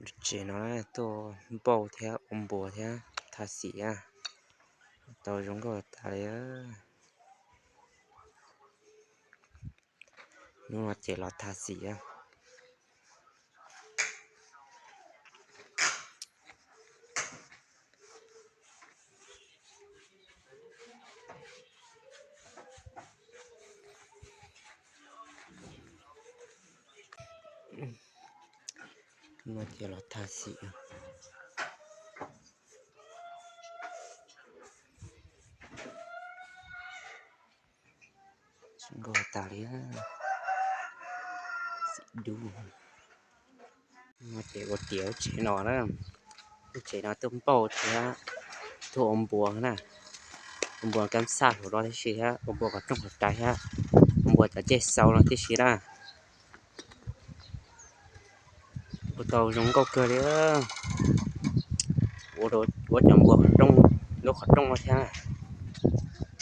Tsev no tuaj npauj thiab ua npuas thiab tha xim a, tau zoo nkauj tas li. Hnub no ces los tha xim a. Hnub no ces los tha xim. Zoo nkauj tas li. Xim dub. Hnub no ces ua tiav lub tsev no na. Lub tsev no tuaj npauj thiab tuaj ua npuas na. Ua npuas kab xaj hluas no tib si thiab ua npuas qhov rooj qhov rais thiab ua npuas cov ceg xau no tib si na. Ua tau zoo nkauj kawg li. Ua cov npuas qhov rooj, lub qhov rooj no thiab.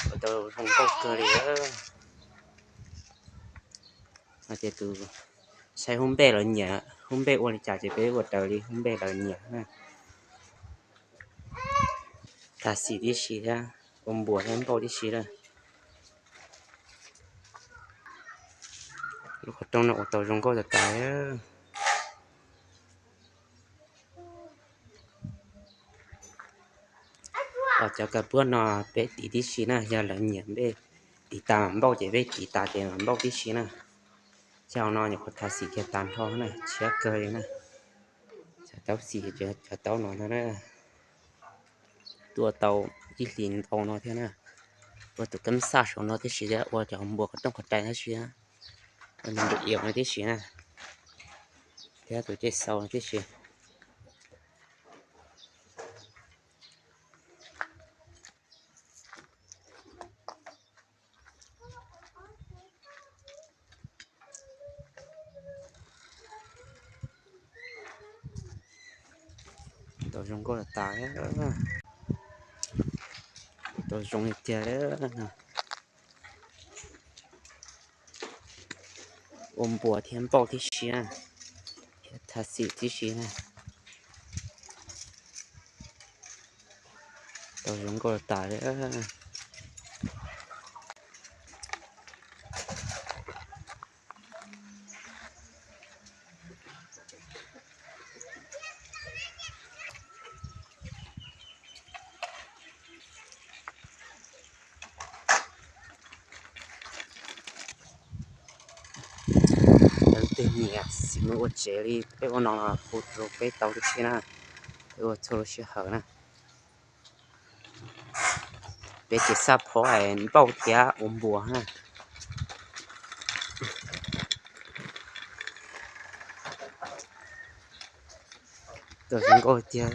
Ua tau zoo nkauj kawg li. Hais tias tus saib hub npej lawv nyiam, hub npej ua li cas ces peb ua raws li hub npej lawv nyiam na. Tha xim tib si thiab, ua npuas thiab npauj tib si na. Lub qhov rooj no ua tau zoo nkauj tas tas. Cov kawg puab no peb tiv tib si na, yog lawv nyiam npej tiv tas mas npauj ces peb tiv tas ces mas npauj tib si na. Xyoo no nyuam qhuav tha xim kiag tas nrho na, tshiab kawg li na. Cov taub xim, cov taub no ntag na. Tuaj tau ib hlis ntau no thiab na. Ua tus kab xaj saum no tib si thiab ua cov npuas qhov rooj qhov rais tab sis ua nws ntim iaus no tib si na, thiab tus ceg xau no tib si. Tau zoo nkauj tas tas, tau zoo li tiag li. Ua npuas thiab npauj tib si, thiab tha xim tib si na. Tau zoo nkauj tas li. Leej twg nyiam xim mus ua tsev li peb ua no los hu rau peb tau tib si na, peb ua txhua lub sij hawm na. Peb ces xaj phob npauj thiab ua npuas na. Tau zoo nkauj tiag.